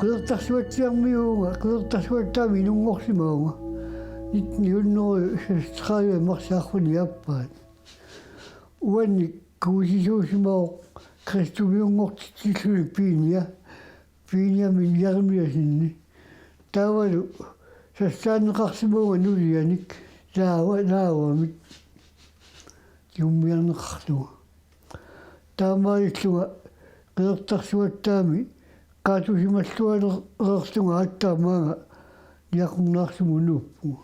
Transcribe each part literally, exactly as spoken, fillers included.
Qeqertarsuatsiarmiuuvunga, Qeqertarsuatsiaami inunngorsimavunga. Nitten hundrede seksogtredive marsip arfineq-aappaat. Uannik kuusisuusimavoq kristumiunngortitsilluni Piinia, Piiniamik Jeremiassenimik. Taavalu sassaanneqarsimavunga nulianik Laava, Laavamik tigummiarneqarlunga. Taamaalillunga Qeqertarsuatsiaami qaatusimalluareerlunga aatsaat maanga Niaqornaarsumut nuuppunga.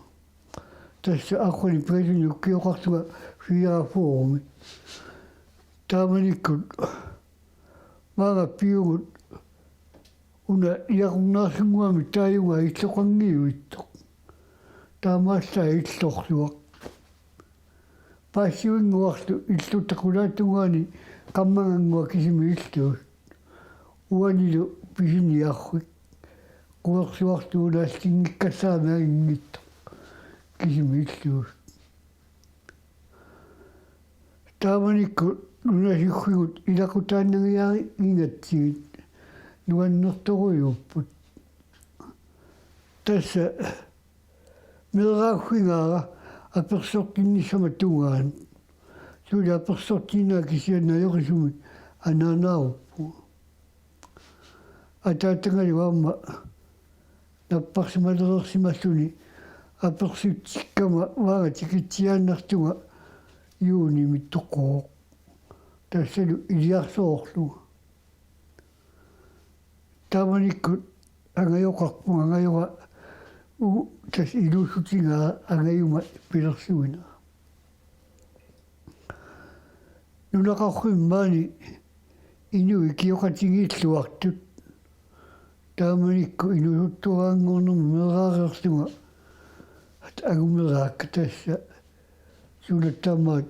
Tassa arfineq-pingasuni ukioqarlunga fireogfyrremi. Taamanikkut maanga piugut una Niaqornaarsunnguamik taajunga illoqanngiivittoq. Taamaallaat illorsuaq. Paasivinnguarlu illuta qulaatungaani qammangannguaq kisimi illuusut. Uanilu pisiniarfik. Quersuarlu naallinngikkassaami anginngitsoq. Kisimi illuusut. Taamanikkut nunasuffigut ilaqutaannangajaringatsigit nuannertorujuupput. Tassa meeraaffigaara apersortinnissama tungaanut. Suli apersortinnaa kisianni ajoqisumik anaanaaruppunga. Ataatangalu aamma napparsimalereersimalluni apersutsikkama maanga tikitsiaannartunga juunimi toqooq. Tassalu iliarsoorlunga. Taamanikkut angajoqarpunga, angajora u-, tassa inuussutigaa angajuma pilersuinera. Nunaqarfimmi maani inuit ikioqatigiilluartut. Taamanikkut inuusuttuaranngornermut meeraareerlunga angumeraakka tassa suna tamaat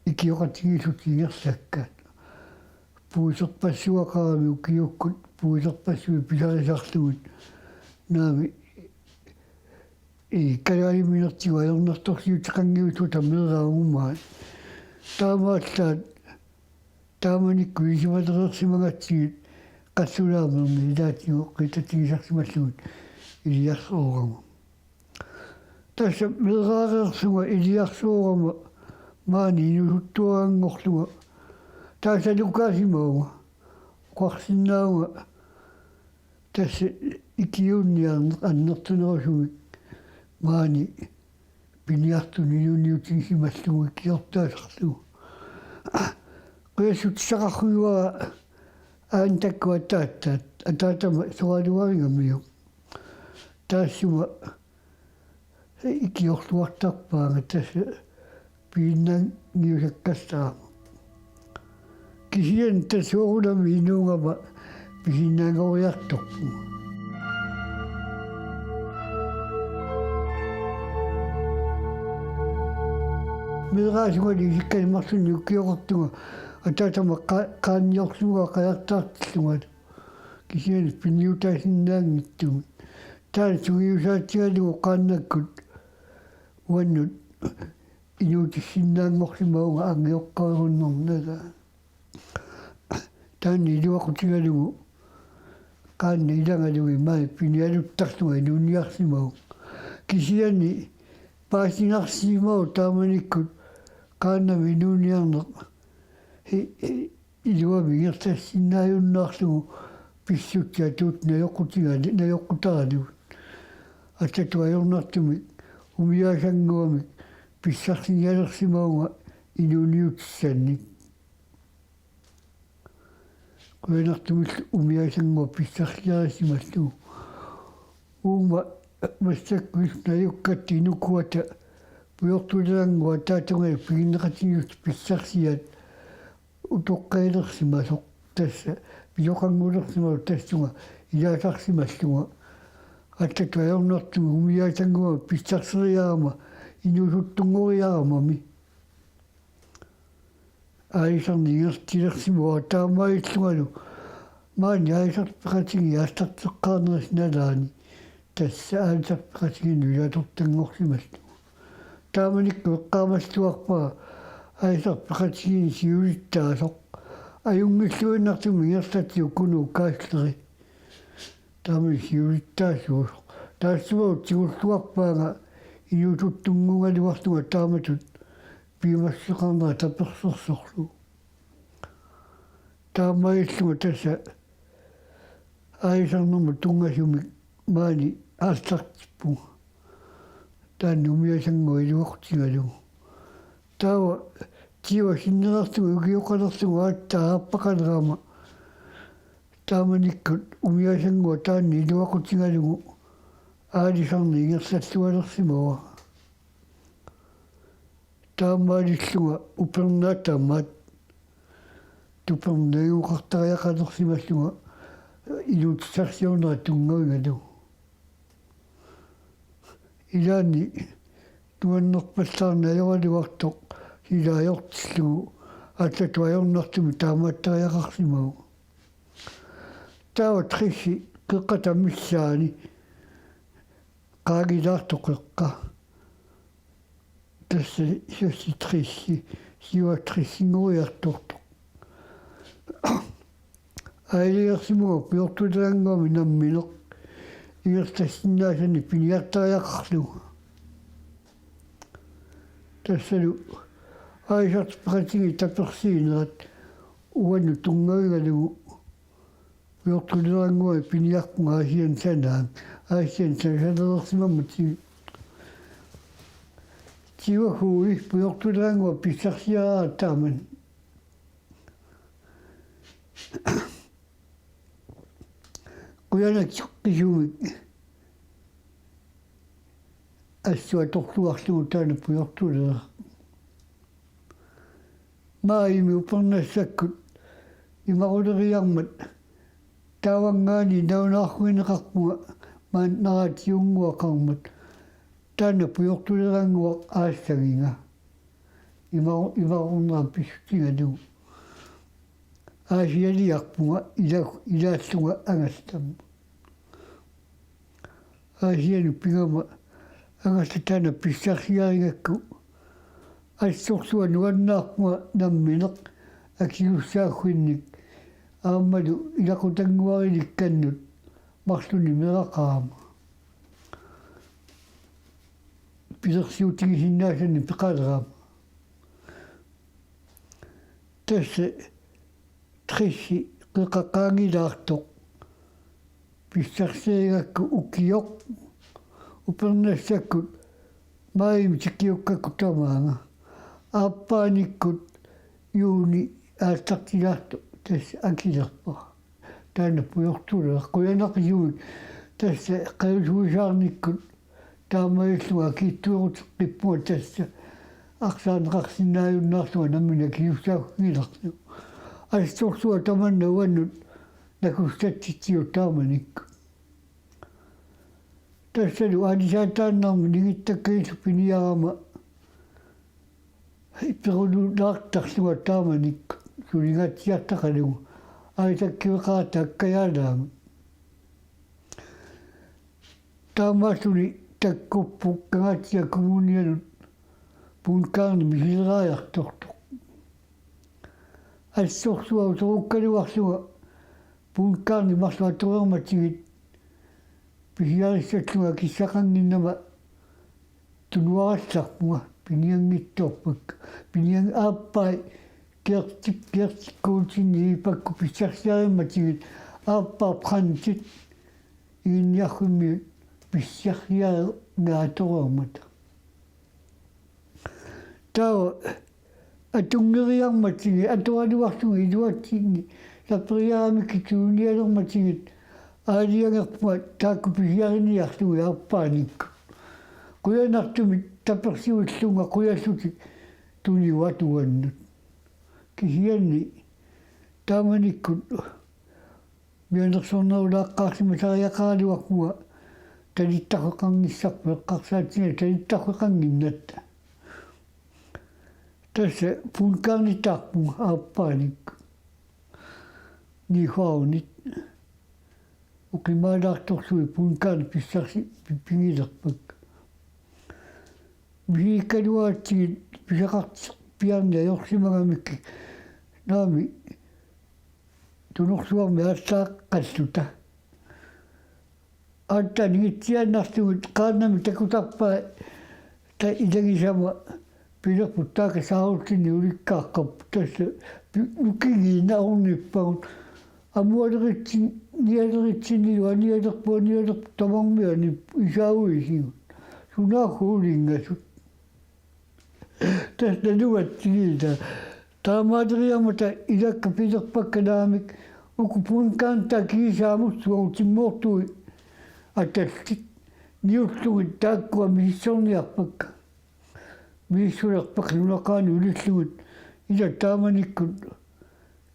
ikioqatigiillutik ingerlakkaat. Puiserpassuaqarami ukiukkut puiserpassuit pilarisarlugit. Naami i Kalaaliminertigut ajornartorsiuteqanngivissuta meeraarumaat. Taamaallaat taamanikkut ilisimatereersimagatsigit qallulaamerni ilaatigut qittatigisarsimallugit iliarsoorama. Tassa meeraareerlunga iliarsoorama maani inuusuttuaranngorlunga taasalukaasimavunga. Oqarsinnaavunga tassa ikiuunniarneq annertunerusumik maani piniartunut inuuniutigisimallugu ikiortaasarlugu. Qiassutissaqarfigaara aana taakku ataataat, ataatama soraluarigamiuk. Taassuma ikiorluartarpaanga tassa piinnanngiusakkassarama. Kisianni tassa soorunami inuugama pisinnaanngoriartorpunga. Meeraasungali isikkanik marlunnik ukioqartunga ataatama qa-, qaanniorlunga qajartaartillunga. Kisianni piniutaasinnaanngitsumik. Taanna sungiusaatigalugu qaannakkut uannut inuutissinnaanngorsimavunga angajoqqaarunnernaga. Taanna iluaqutigalugu qaannat ilagalugit maani pinialuttarlunga inuuniarsimavunga. Kisianni paasinarsimavoq taamanikkut qaannami inuuniarneq i-, i-, iluamik ingerlassinnaajunnaarlugu pissutsit atuuttut najoqqutiga-, najoqqutaralugu. Allatut ajornartumik umiaasannguamik pissarsinialersimavunga inuuniutissannik. Qujanartumillu umiaasannguaq pissarsiarisimallugu. Uuma massakkut najukkatta inukuata pujortulannguaq ataatungalu piginneqatigiillutik pissarsiaat utoqqalilersimasoq tassa pisoqanngulersimasoq tassunga ilaasarsimallunga. Allatut ajornartumik umiaasannguamik pissarseriarama inuusuttunngoriaramami. Aalisarneq ingerlatilersimavara taamaalillungalu maani aalisartut peqatigiit aallarteqqaarnerisa nalaani tassa aalisartut peqatigiinnut ilaasortanngorsimallugu. Taamanikkut eqqaamalluarpara aalisartut peqatigiinni siulittaasoq ajunngilluinnartumik ingerlatsigu Kunuup kaasleri. Taamani siulittaasuusoq. Taassuma tigulluarpaanga inuusuttunnguugaluarlunga taamatut piumassuseqarnera tapersersorlugu. Taamaalillunga tassa aalisarnermut tunngasumik maani aallartippunga. Taanna umiasannguaq iluaqutigalugu. Taava tigua sinnerarlugu ukioqalerlugu aatsaat aappaqalerama taamanikkut umiasannguaq taanna iluaqutigalugu aalisarneq ingerlallualersimavara. Taamaalillunga upernaaq tamaat tupernaviuqartariaqalersimallunga inuutissarsiornera tunngavigalugu. Ilaanni nuannerpallaarneq ajoraluartoq sila ajortillugu allatut ajornartumik taamaattariaqarsimavoq. Taava tressi qeqqata missaani qaangilaartoq qeqqa. Tassa seksogtressi, syvogtressinngoriartortoq. Aalajangersimavunga pujortuleraannguami nammineq ingerlassinnaasanik piniartariaqarlunga. Tassalu aalisartut peqatigiit tapersiinerat uannut tunngavigalugu pujortuleraannguami piniarpunga Aasianni sanaani, Aasianni sanaalereersimammatigit. Tigua Huuji pujortuleraannguaq pissarsiaraara taamani. Qujanaq qisumik assut atorluarlugu taanna pujortuleeraq. Maajimi upernassakkut imaruleriarmat taavanngaanniit nalunaarfigineqarpunga maani naratiunnguaqarmat, taanna pujortuleraannguaq aassagiga. Ima-, imarornera pissutigalugu Aasialiarpunga ila-, ilaallunga angallamma. Aasianut pigama angallat taanna pissarsiarigakku assorsuaq nuannaarpunga nammineq akisussaaffinnik aammalu ilaqutannguarilik kannut marlunnik meraqarama. Pilersiutigisinnaasanik peqalerama. Tassa tressi qeqqa qaangilaartoq pissarsiarigakku ukioq upernassakkut maajimi tikiukkakku tamaanga. Aappaanikkut juuni aallartilaartoq tassa akilerpara. Taanna pujortuleeraq. Qujanaq qisumik tassa qerusuisaarnikkut taamaalillunga akiitsueruteqqippunga tassa arsaarneqarsinnaajunnaarlunga nammineq akisussaaffigilerlugu. Assorsuaq tamanna uannut nakussatsitsivoq taamanikkut. Tassalu aalisaataannarmik ningittakkanilu piniarama iperulaartarlunga taamanikkut sulingaatsiartaqalugu aalisakkiveqaratta Akkajaalaami. Taamaalluni takkuppoq Kangaatsiaq Kommunianut Bundgarni misileraajartortoq. Assorsuaq uterukkaluarlunga Bundgarni marluk atoreermatigit pisiarissallunga akissaqannginnama tunuarallarpunga pinianngitsoorpakka. Pinian-, aappai Gertik, Gertik Olsenip iippakka pissarsiarimmatigit aappaa Brandtit Iginniarfimmiut pissarsiarinerat atoreermata. Taava atunngeriarmatigit atoraluarlugit iluatsinni saperiaramikkit tuninialermatigit aalajangerpunga taakku pisiariniarlugit aappaanikkut. Qujanartumik tapersiuillunga qujallutik tunivat uannut. Kisianni taamanikkut mianersornerulaartarsimasariaqaraluarpunga talittaqqeqanngissarput eqqarsaatigalugu talittaqqeqannginnatta. Tassa Bundgarnittaarpunga aappaanikkut. Nyhavnit. Oqimaalaartorlugit Bundgarnit pissarsi pi-, pigilerpakka. Misilikkaluaratsigit pisaqartitsivianni ajorsimagamikkit naamik tunorsuarmi aallaaqqalluta. aatsaat angitsiaannarlugit qaannamik takutarpai, ta ilagisama pilerput taakku saarullinnik ulikkaaqqapput, tassa pi-, nukingiinnaq ornippagut. Amualeritsin-, nialeritsinnilu anialerpoq, anialerpoq tamarmianik isaaviisigut. Sunaaffa ulinngasut. Tassa nalugatsigiit. Taamaaleriarmata ilakka pilerpakka naamik, uku bundgarnit taakku kiisa amussuagut timmoortui atallit. Niullugit taakkua misissorniarpakka. Misissulerpakka nunaqaani ulillugit. Ila taamanikkut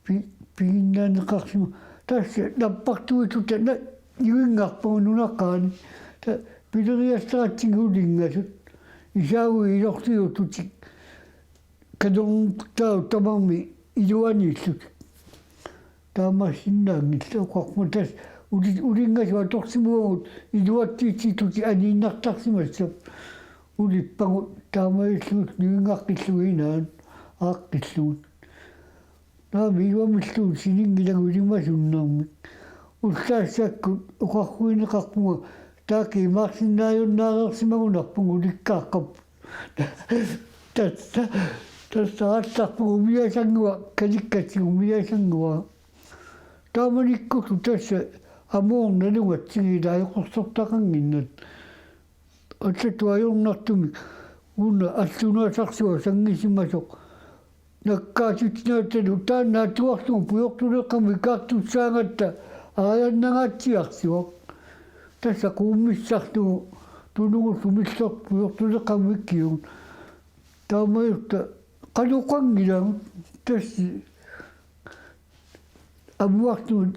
pi-, piginnaanneqarsimavoq. Tassa nappartuutut taanna nivinngarpagut nunaqaani. Ta-, pileriassaratsigu ulinngasut. Isaavii ilorliuuttutik. Katornutaau tamarmik iluaniillutik. Taamaassinnaanngillat, oqarpunga tassa uli-, ulinngasut atorsimavagut iluatsitsittut aniinnartarsimassapput. Ulippagut taamaalillugit nivinngaqqillugit inaanni aaqqillugit. Naamik, iluamilluunniit sininngilagut ilimasunnermik. Ullaassakkut oqarfigineqarpunga taakku imaarsinnaajunnaarsimagunarpagut, ulikkaaqqapput. Tassa, tassa aallarpunga umiasanngua, kalikkatsigu umiasanngua. Taamanikkullu tassa amoorneq nalugatsigiilaajoqersortaqannginnat. Allatut ajornartumik una allunaasarsuaq sanngisimasoq. Nakkaatitsinaattalu taanna atuarlugu pujortuleqamik ikiartussaagatta aajannangaatsiarsuaq. Tassa quummissarlugu tunugullu millertoq pujortuleqamik ikiugut. Taamaalilluta qanoq oqanngilagut, tassa amuarlugit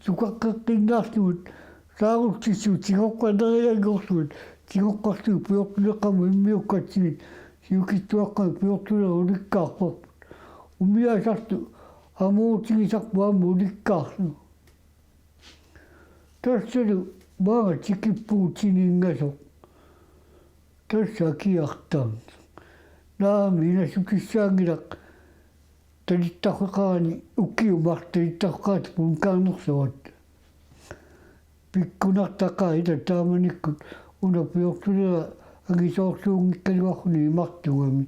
sukaqqeqqinnaarlugit saarullissuit tigoqqanerianngorlugit, tigoqqarlugit pujortuleqamut immiukkatsigit, sivikitsuaqqamik pujortulerat ulikkaarparput. Umiaasarlu amoorutigisarput aamma ulikkaarlugu. Tassalu maanga tikippugut sininngasoq. Tassa akiartarneq. Naamik, inassutissaanngilaq talittarfeqarani, ukiut marluk talittarfeqarata bundgarnersuat. Pikkunartaqaaq ila taamanikkut una pujortulera angisoorluunngikkaluarluni imartugami.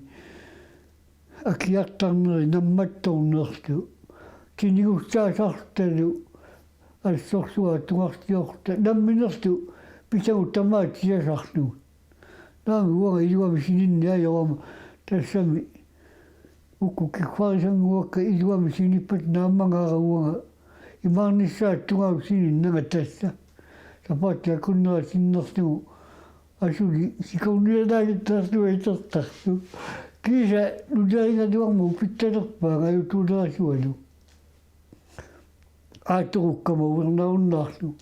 Akiartarneri nammattornerlu. Tinigussaasartalu assorsuaq atugarsiorluta. Namminerlu pisagut tamaat tisasarlugit. Naamik, uanga iluamik sininneq ajorama, tassami uku kiffarisannguakka iluamik sinippata naammangaara uanga. Imaarnissaata tungaanut sininnanga tassa. Sapaatip akunnera sinnerlugu asuli sikornialaajuttarlugu itertarlugu. Kiisa nunarigaluarmat upitsalerpaanga ajutuulerasualu. Aattorukkama uernarunnaarlugu.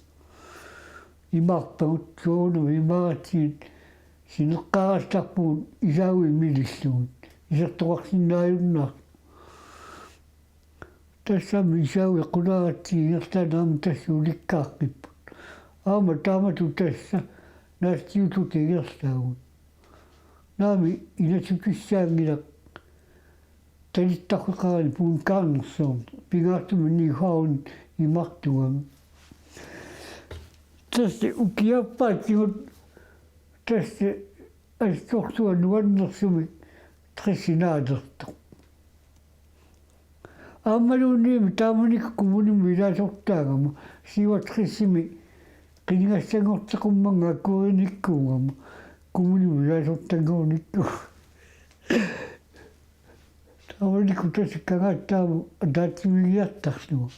Imaarpagut soorunami imaaratsigit sineqqaarallarpugut, isaavii milillugit. Isertoqarsinnaajunnaarlugu. Tassami isaavii qulaaratsigu ingerlaannaq aamma tassa ulikkaaqqipput. Aamma taamatut tassa naatsiutut ingerlaagut. Naamik, inassutissaanngilaq talittarfeqarani bundgarnersuarneq, pingaartumik ni hundrede imartugami. Tassa ukiappaatsigut tassa assorsuaq nuannersumik tressit naalertoq. Aammaluunniimmi taamanikkut kommunimut ilaasortaagama syvogtresimi qinigassanngorteqqummanga akuerinikkuugama kommunimut ilaasortanngornikku. Taamanikkut tassa kangaattaamut ataatsimiigiartarlunga.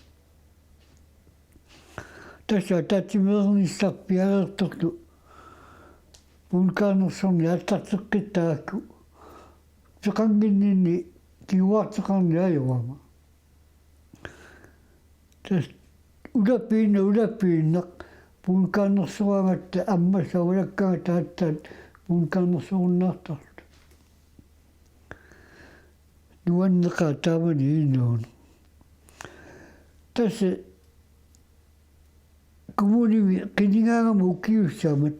Tassa ataatsimeernissaq piareertorlu bundgarnersuarnik aallarteqqittarakku peqannginninni kinguaarteqarneq ajorama. Tassa ulapiinnaq, ulapiinnaq bundgarnersuaraangatta, ammassat avalakkaangatta aatsaat bundgarnersorunnaartarluta. Nuanneqaaq taamani inuuneq. Tassa kommunimi qinigaagama ukiussaammat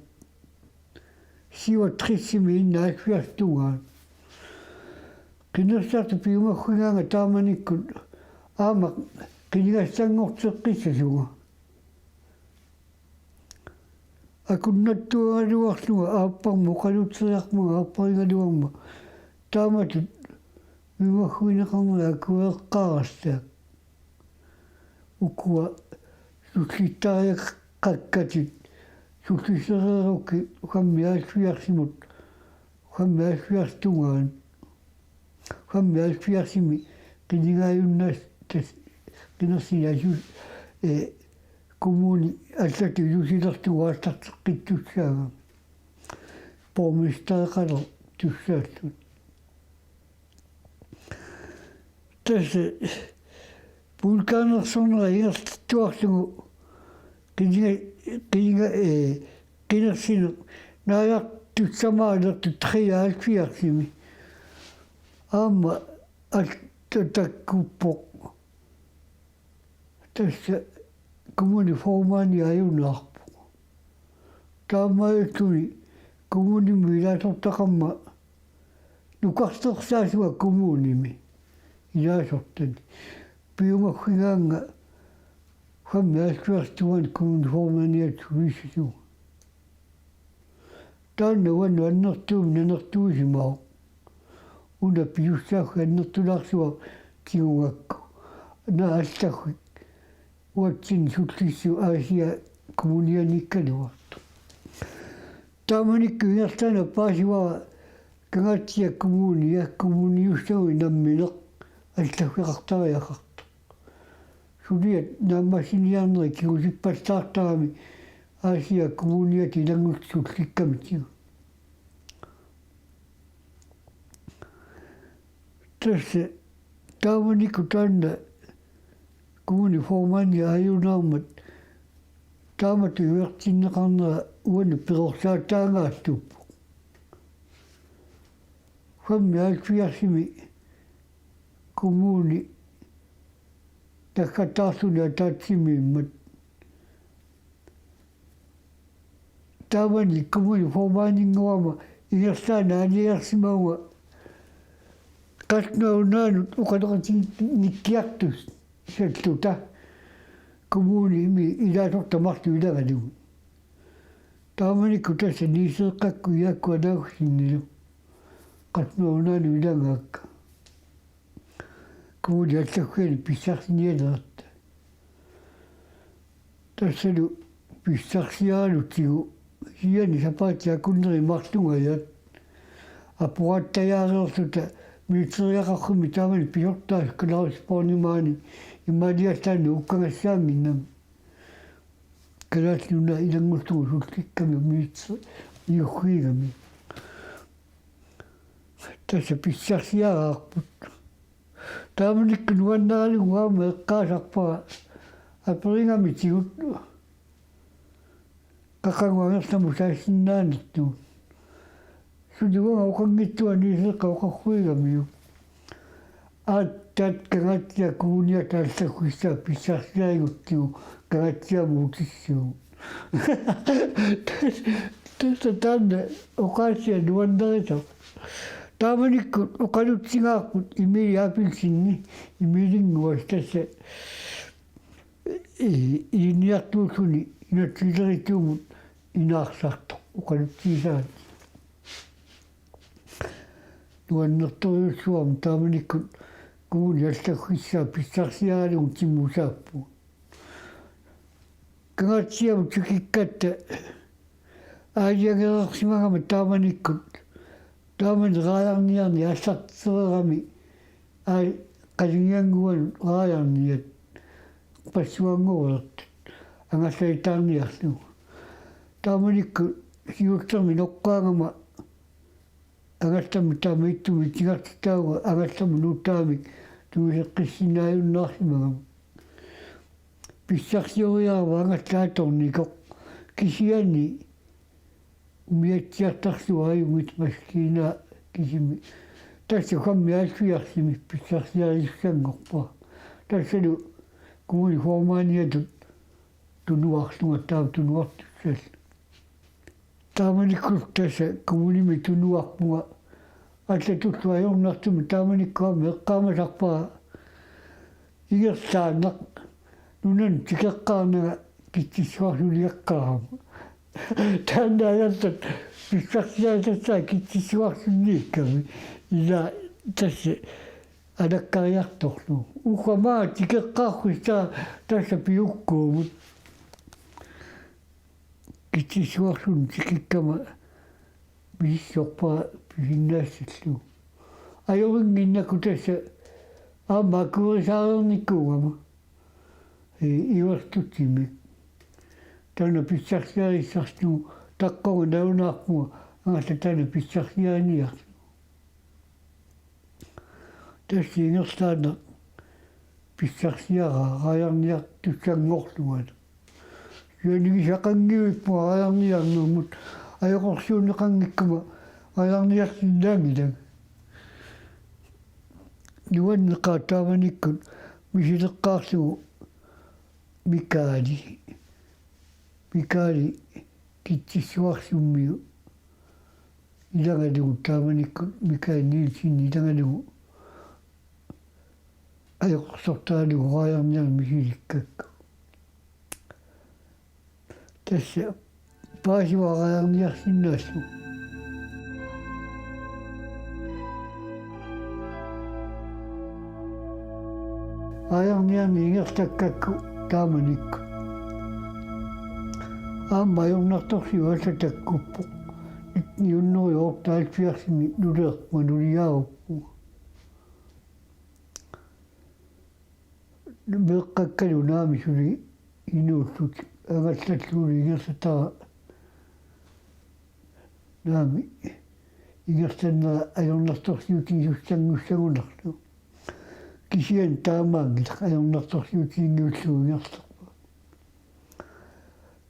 syvogtresimi innaasiartungaat. Qinersisartut piumaffigaanga taamanikkut aamma qinigassanngorteqqissasunga. akunnattuugaluarlunga aapparma oqalutseriarpunga aapparigaluarma taamatut miumagguineqarnera akueqqaarassaaq. Ukua sullittariaqakkatit sullissereerukkit ukammiaalfiarsimut ukammiaalfiartungaanut. Ukammiaalfiarsimi qinigaajunnaasoq qinersineq asu- ee, kommuni allatut ilusilerlugu aallarteqqittussaagami borgmestereqalertussaallutik. Tassa pulkaanersornera ingerlattuarlugu qiniga qiniga ee qinersineq naajartussamaalertut treoghalvfjerdsimi aamma allatut takkuppoq. Tassa kommuneformandi ajunaarpoq. Taamaalilluni kommunimi ilaasortaqarmat nukartersaasuat kommunimi ilaasortani piumagguigaannga ukammiaalfiartungaanut kommuneformandiata suliassasugut. Taanna uannut annertuumik nanertuusimavoq. Una pisussaaffiannertulaarsuaq tigugakku. Naak allaffik uatsinni sullissut Aasiaat Kommunianikkaluartoq. Taamanikkut ingerlaannaq paasivara Kangaatsiap Kommunia, kommuniussaguit nammineq allaffeqartariaqartoq. Suliat naammassiniarnerit kingusippallaartaramik Aasiaat Kommuniata ilanngullutik sullikkamitigut. Tassa taamanikkut taanna kommuneformandi ajunaarmat taamatut ivertinneqarnera uannut perorsaataangaalluppoq. Ukammiaalfiarsimi kommuni naggataarluni ataatsimiimmat. Taamani kommuneformandinnguama ingerlaannaq aalajangersimavunga Qallunaat Nunaannut oqaloqatigiinnikkiartussalluta kommunimi ilaasortat marluk ilagalugit. Taamanikkut tassa Niiseeqqakkut Jaaku Anaugustinillu Qallunaat Nunaannut ilagaakka. Kommunip allaffiani pissarsinialerutta. Tassalu pissarsiaralutsigu kisianni sapaatip akunneri marlungajat aporattajaarerluta meteriaqarfimmi taamani pisortaasut Claus Borgmani imaaliallaannaq ukkagassaannginnami. Kalaallit Nunaat ilanngullugu sullikkami miitsi iuggiigami. Tassa pissarsiaraarput. Taamanikkut nuannaralugu aamma eqqaasarpara aperigamitigut qaqugu angerlamut saassinnaanittut. Suli uanga oqanngitsuat Niiseeqqat oqarfigigamigit. Aatsaat Kangaatsiap Kommuniata allaffissaa pissarsiarigutsigu Kangaatsiamut utissuugut. Tassa taanna oqaasia nuannarisoq. Taamanikkut oqalutsigaarput Emil Abelsen, Emilinnguaq tassa i-, ilinniartuulluni inatsisilerituumut inaarsartoq oqalutsigisaratik. Nuannertorujussuarmik taamanikkut kommunip allaffissaa pissarsiaralugu timmusaapput. Kangaatsiamut tikikkatta aalajangereersimagama taamanikkut taamani raajarniarneq aallartereerami aa Qalingiannguanut raajarniat passuanngortut angallatitaarniarlugu. Taamanikkut siullermik noqqaagama angallammi taama ittumik itigartitaavoq angallamut nutaamik tuniseqqissinnaajunnaarsimagama. Pissarsioriarama angallat atornikoq kisianni umiatsiartarsuaq ajunngitsoq maskiinaa kisimi. Tassa ukammiaalfiarsimi pissarsiarisussanngorpara. Tassalu kommuneformandiatut tunuarlunga taava tunuartussallugu. Taamanikkut tassa kommunimi tunuarpunga allatullu ajornartumik taamanikkut aamma eqqaamasarpara ingerlaannaq nunanut tikeqqaarnanga Kitsissuarsuliaqqaarama. Taanna ajortut pissarsiarisassaat Kitsissuarsunniikkami. Ila tassa alakkariartorlugu. Uku aamma tikeqqaarput tassa piukkuumut. Kitsissuarsunnut tikikkama misissorpara pisinnaassallugu. Ajorinnginnakku tassa aamma akuerisaareernikuugama. Ee, ivertutsimik. Taanna pissarsiarissarlugu taqqavunga nalunaarpunga angalla taanna pissarsiariniarlugu. Tassa ingerlaannaq pissarsiaraa raajarniartussanngorlunga. Suliarisaqanngivippunga raajarniarnermut, ajoqersuunneqanngikkuma raajarniarsinnaanngilanga. Nuanneqaaq taamanikkut misileqqaarlugu Mikaali. Mikaali Kitsissuarsummiu ilagalugu taamanikkut Mikaali Nielsen ilagalugu ajoqersortaralugu raajarniarneq misilikkakku. Tassa paasivaraajarniarsinnaallugu. Raajarniarneq ingerlakkakku taamanikkut. Aamma ajornartorsiut allat takkuppoq. Nitten hundrede og otteoghalvfjerdsimi nuleerpunga, nuliaaruppunga. Meeqqakkalu naamik suli inuullutik, angallallu ingerlatara naamik ingerlannera ajornartorsiutigisussanngussagunarlu. Kisianni taamaanngilaq, ajornartorsiutiginngiullugu ingerlerpara.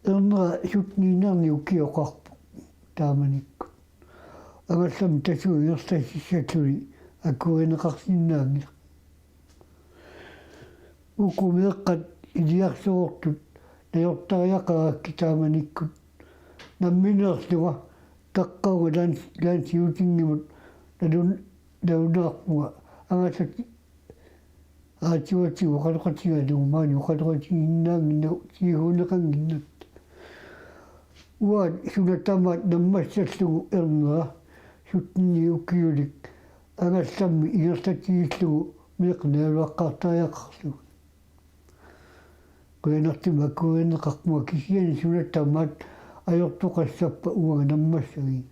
Ernera syttenninngarni ukioqarpoq taamanikkut. Angallammi tasuga ingerlassissalluni akuerineqarsinnaanngilaq. Uku meeqqat iliarsoortut najortariaqarakkit taamanikkut. Nammineerlunga taqqavunga lands-, landsstyrelsimut nalun-, nalunaarpunga angallat aatsuatigut oqaloqatigalugu maani oqaloqatigiinnaannginnagu tiihuuneqannginnatta. Uanga suna tamaat nammassallugu ernera sytteni ukiulik angallammi ingerlatigillugu meeqqat najugaqartariaqarlugit. Qujanartumik akuerineqarpunga, kisianni suna tamaat ajortoqassappat uanga nammassagit.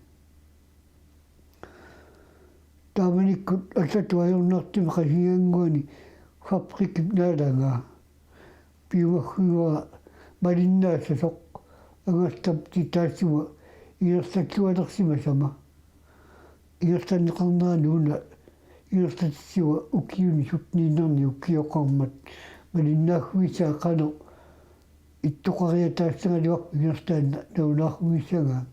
Taamanikkut allatut ajornartumik Qasigiannguani fabrikkip naalagaa piumassagaara malinnaassasoq angallammi taassuma ingerlallualersimasama. Ingerlanneqarnerani una ingerlatitsisoq ukiuni sytteninngarni ukioqarmat malinnaaffigissaaq qanoq ittoqariataassagaluarpat ingerlaannaq nalunaarfigissagaangat.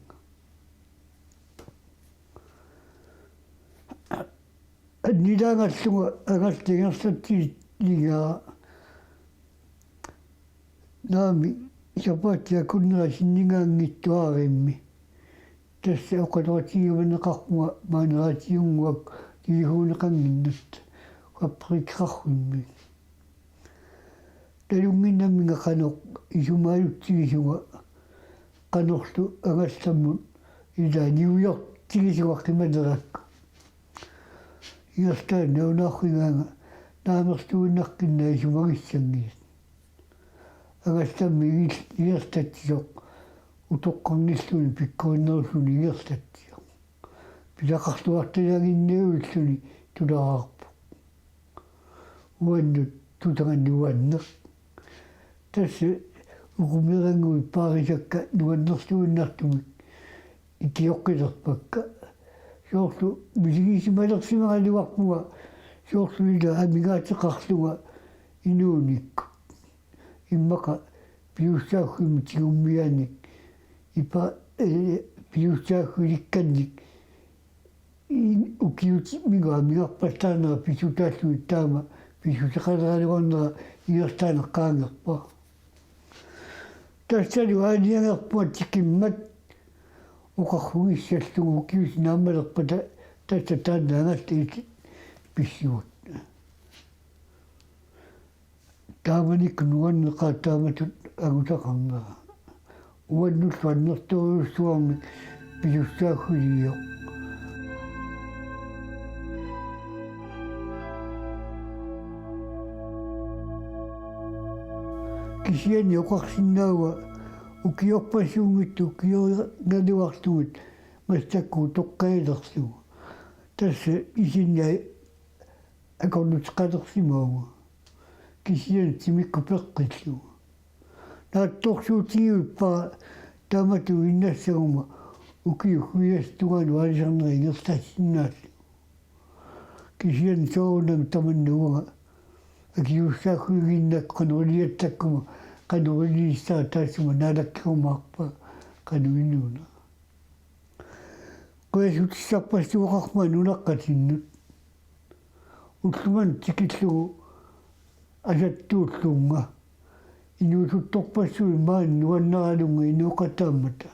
Annilaangallunga angallat ingerlatsilingaara naamik sapaatip akunnera sinnigaanngitsuarimmi. Tassa oqaloqatigiumaneqarpunga maani raatiunnguaq tiihuuneqannginnatta fabrikkeqarfimmi. Nalunnginnamminga qanoq isumaajutsigisunga qanorlu angallammut ila niuertigisunga qimanerakku. Ingerlaannaq nalunaarfigaanga naamerluinnaqqinnaaq isumagissanngilat. Angallammi igil-, ingerlatsisoq utoqqarnilluunniit pikkorinnerusuni ingerlatsisoq. Pisaqarluartariaqannginnavilluni tularaarpoq. Uannut tutanganni uanneq. Tassa uku meerannguit paarisakka nuannerluinnartumik ikioqqilerpakka. Soorlu misigisimalersimagaluarpunga soorlu ila amigaateqarlunga inuunikkut. Immaqa pisussaaffimmik tigummiaannik ipa-, ee, pisussaaffilikkannik in-, ukiut-, minga-, mingarpallaarnera pisutaalluni taama pisuseqaleraluarnera ingerlaannaq qaangerpara. Tassalu aalajangerpunga tikimmat oqarfigissallugu ukiusi naammalerpata tassa taanna angallat illit pissivut. Taamanikkut nuanneqaaq taamatut angusaqarnera. Uannullu annertoorujussuarmik pisussaaffigiuk. Kisianni oqarsinnaavara ukiorpassuunngitsut ukiorigaluarlugit massakkut utoqqalilerlugu. Tassa isinni akornuteqalersimavunga. Kisianni timikkut peqqillugu. Naatsorsuutigiuppara taamatut innassaguma ukiut huiassugaanut aalisarnerit ingerlassinnaallugu. Kisianni soorunami tamanna uanga akisussaaffiginnakku qanoq iliassakkuma, qanoq iliassaa taassuma naalakkerumaarpara qanoq inuuna. Qujasutissarpassuaqarpunga nunaqqatinnut. Ulloq manna tikillugu asattuullunga inuusuttorpassuit maani nuannaralunnga inooqataammata.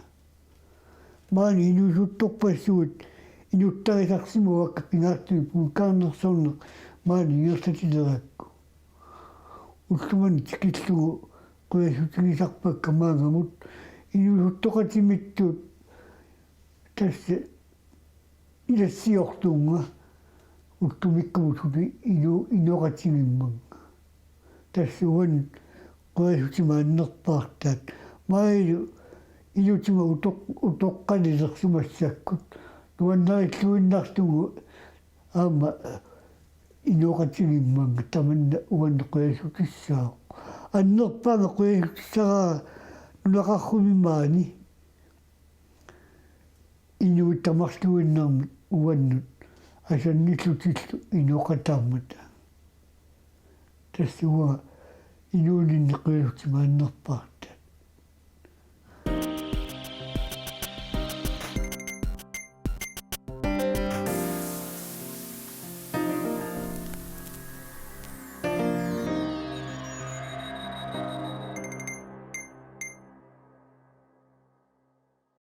Maani inuusuttorpassuit inuttarisarsimavaat pingaartumik pulkaarnersorneq maani ingerlatilerakku. Ulloq manna tikillugu qujasutigisarpakka maannamut inuusuttoqatimittut tassa ilassiorlunga ullumikkut suli inu-, inooqatigimmannga. Tassa uannut qujasutima annerpaartaat. Maani ilutima utoq-, utoqqalilersimassakkut nuannarilluinnarlugu aamma inooqatigimmannga tamanna uannut qujasutissaaq. Annerpaamik qujasutissaraara nunaqarfimmi maani. Inuit tamarluinnarmik uannut asannillutillu inooqataammata. Tassa uanga inuuninni qujasutima annerpaartut.